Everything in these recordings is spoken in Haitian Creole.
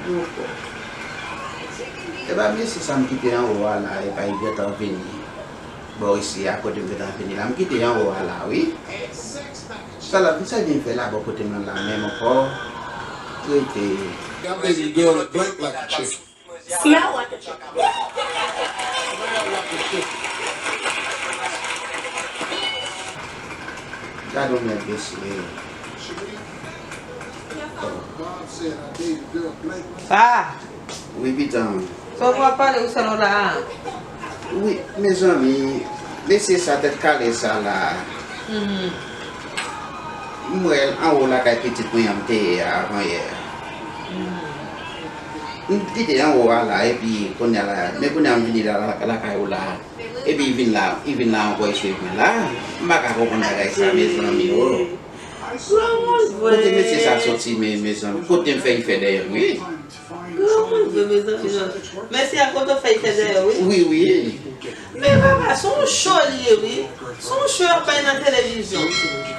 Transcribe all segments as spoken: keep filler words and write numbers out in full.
Poko. Epa mesye sa m kite anwo a la, epa li gentan vini. Bò isi a kote m gentan vini la, m kite anwo a la, wi. Sa la, sa vin fè la bò kote m nan la menm ankò. Rete. That baby girl look blank like a chicken. Smell like a chicken. Gade yon nèg mesye. Ah! Wi, pitan. Sa w ap pale ou sèl ou la a? Wi, mezanmi, mesye sa tèt kale sa la. Mhm. M wè l anwo lakay pitit mwen an m te ye a avan yè. Mhm. M kite anwo a la, epi kounye a la, men kounye a m vini la, la, lakay ou la. Epi li vin la, li vin la ankò, li swiv mwen la. M pa ka konprann bagay sa, mezanmi, o. Granmoun vre. Kote mesye sa soti, me, mezanmi? Kote m fè, li fè dèyè m, wi. Granmoun vre, mezanmi, non. Mesye a kote w fè, li fè dèyè w, wi. Wi, wi. Men papa, se yon cho li ye, wi. Se yon cho y ap bay nan televizyon.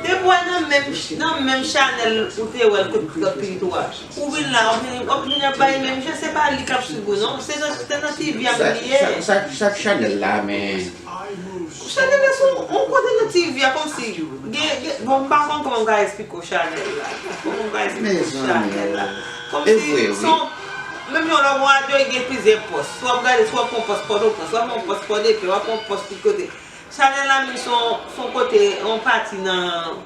Depi w wè nan menm, nan menm chanèl ou te wè l kot, kot pitit ou a. Ou vin la, w ap vin, w ap vin ap bay menm jan, se pa li k ap swiv ou, non. Se nan, se nan T V a m li ye. Sa, sa, sa, sa k chanèl la, men? Chanèl la se yon, yon kote nan T V a, kòmsi, gen, gen, bon, m pa konn kòman m ka eksplike w chanèl la. Kòman m ka eksplike w chanèl la? Kòmsi, se yon, menm jan lè w gon radyo, gen plizyè pòs. Si w ap gade, si w ap pran pòs Pòtoprens, si w ap pran pòs Pòdepè, w ap pran pòs tout kote. Chanèl la menm se yon, se yon kote, yon pati nan,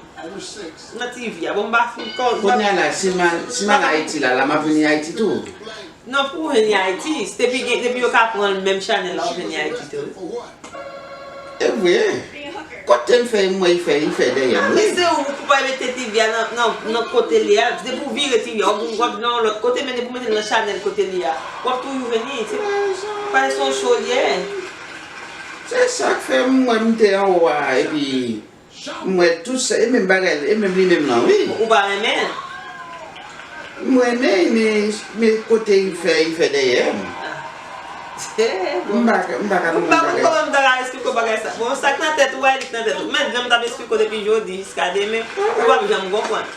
nan T V a. Bon, m pa fin kò. Kounye a la, si m al, si m al Ayiti la, la m ap vini Ayiti tou. Non, pou w vini Ayiti, depi gen, depi yo ka pran menm chanèl la, w ap vini Ayiti tou. E vre. Kote m fè, m wè, li fè, li fè dèyè m, wi. Se ou pou pa mete T V a nan, nan, nan kote li a. Depi w vire T V a, w ap, w ap nan yon lòt kote, men depi w mete l nan chanèl kote li a, w ap toujou vini. Se pa, se yon cho li ye. Se sa k fè m wè m te anwo a, epi m wè tout sa, e menm bagay, e menm li menm lan, wi. Ou pa renmen l? M renmen l, men, men kote l fè, li fè dèyè m. Ah. M pa, m pa ka konprann bagay. M pa konn kòman m ta ka eksplike w bagay sa. Bon, sa k nan tèt ou a, li k nan tèt ou. Men jan m t ap eksplike w depi jodi jiska demen, ou p ap janm konprann.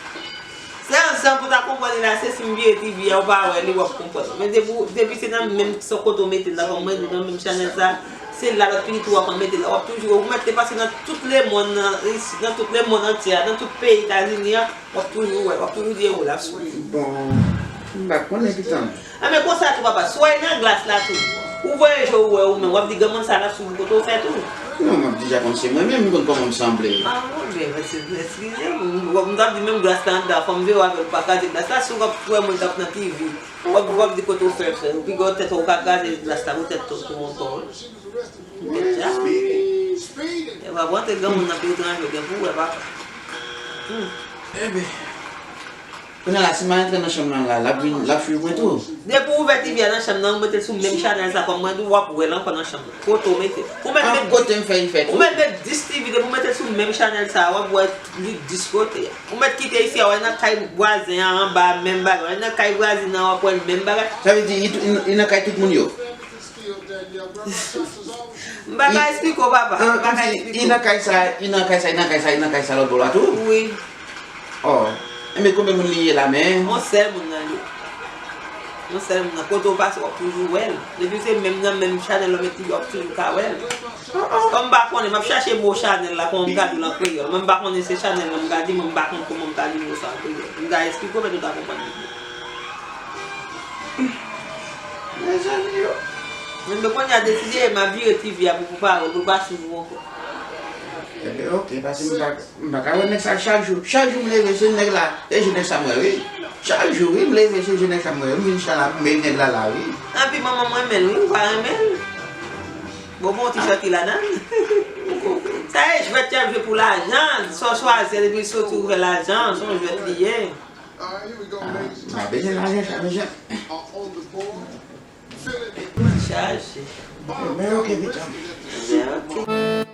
Sèl jan pou w ta konprann li la, se si m vire T V a, ou pa wè li, w ap konprann. Men depi, depi se nan menm sou kote w mete l la, kòm mwen di, nan menm chanèl sa, se la lòt pitit ou a konn mete l la. W ap toujou, ou mèt te pase nan tout lemonn nan, isi, nan tout lemonn antye a, nan tout peyi Etazini an, w ap toujou wè, w ap toujou di e ou l ap swiv. Bon, m pa konnen pitan. A, men konsa tou, papa, si w al nan glas la tou, ou voye je w wè ou menm, w ap di granmoun sa l ap swiv ou kote w fè tou. Non, m ap deja konn se mwen menm, m konn kòman m sanble. Ah, bon, ben, eskize m, m, m t ap di menm glas la anndan, fò m veye w avè l pou pa kraze glas la, si w ap wè mwen k ap nan T V, w ap, w ap di kote w fè, fè, ou pi gwo tèt ou ka kraze glas la pou tèt ou, pou monton. Deja. E w ap rantre granmoun nan peyi etranje, w gen pou w wè, papa. Hmm. Enben. Kounye a la, si m al antre nan chanm nan la, l ap vin, l ap swiv mwen tou. Depi w ouvè T V a nan chanm nan, ou mete l sou menm chanèl sa, kòm mwen di w, w ap wè l ankò nan chanm nan. Kote w mete l. Ou mèt met, kote m fè efè tou. Ou mèt met dis T V, depi w mete l sou menm chanèl sa, w ap wè li dis kote a. Ou mèt kite isi a, w al nan kay vwazen an anba, menm bagay. W al nan kay vwazin nan, w ap wè l menm bagay. Sa vle di, li, li, li nan kay tout moun yo? M pa ka eksplike w, papa. M pa ka eksplike w. Li nan kay sa, li nan kay sa, li nan kay sa, li nan kay sa lòt bò la tou? Wi. Oh. Enben, konbyen moun li ye la, men? Yon sèl moun nan li. Yon sèl moun nan. Kote w pase, w ap toujou wè l. Depi se menm nan menm chanèl, w ap met li, w ap toujou ka wè l. Kòm m pa konnen, m ap chache mo chanèl la, kòman m ka di l an kreyòl. Mwen, m pa konnen se chanèl la m ka di, mwen, m pa konn kòman m ka di mo sa an kreyòl. M ka eksplike w, men nou ka konprann li byen. Mezanmi yo. Men, men kounye a deside, m ap vire T V a pou, pou pa wè l, pou l pa swiv ou ankò. Enben, oke, paske m pa, m pa ka wè nèg sa chak jou. Chak jou m leve, se nèg la, se je nèg sa m wè, wi. Chak jou, wi, m leve, se je nèg sa m wè, wi. M vin chita la, m wè nèg la la, wi. Anpi manman m renmen l, wi, ou pa renmen l? Bon, bon, ti chòt ki ladan l. Sa e jwèt y ap jwe pou lajan, sa w chwazi, depi l soti ou fè lajan, se yon jwèt li ye. Ah, m pa bezwen lajan sa, mezanmi. Chaje. Men oke, pitan. Men oke.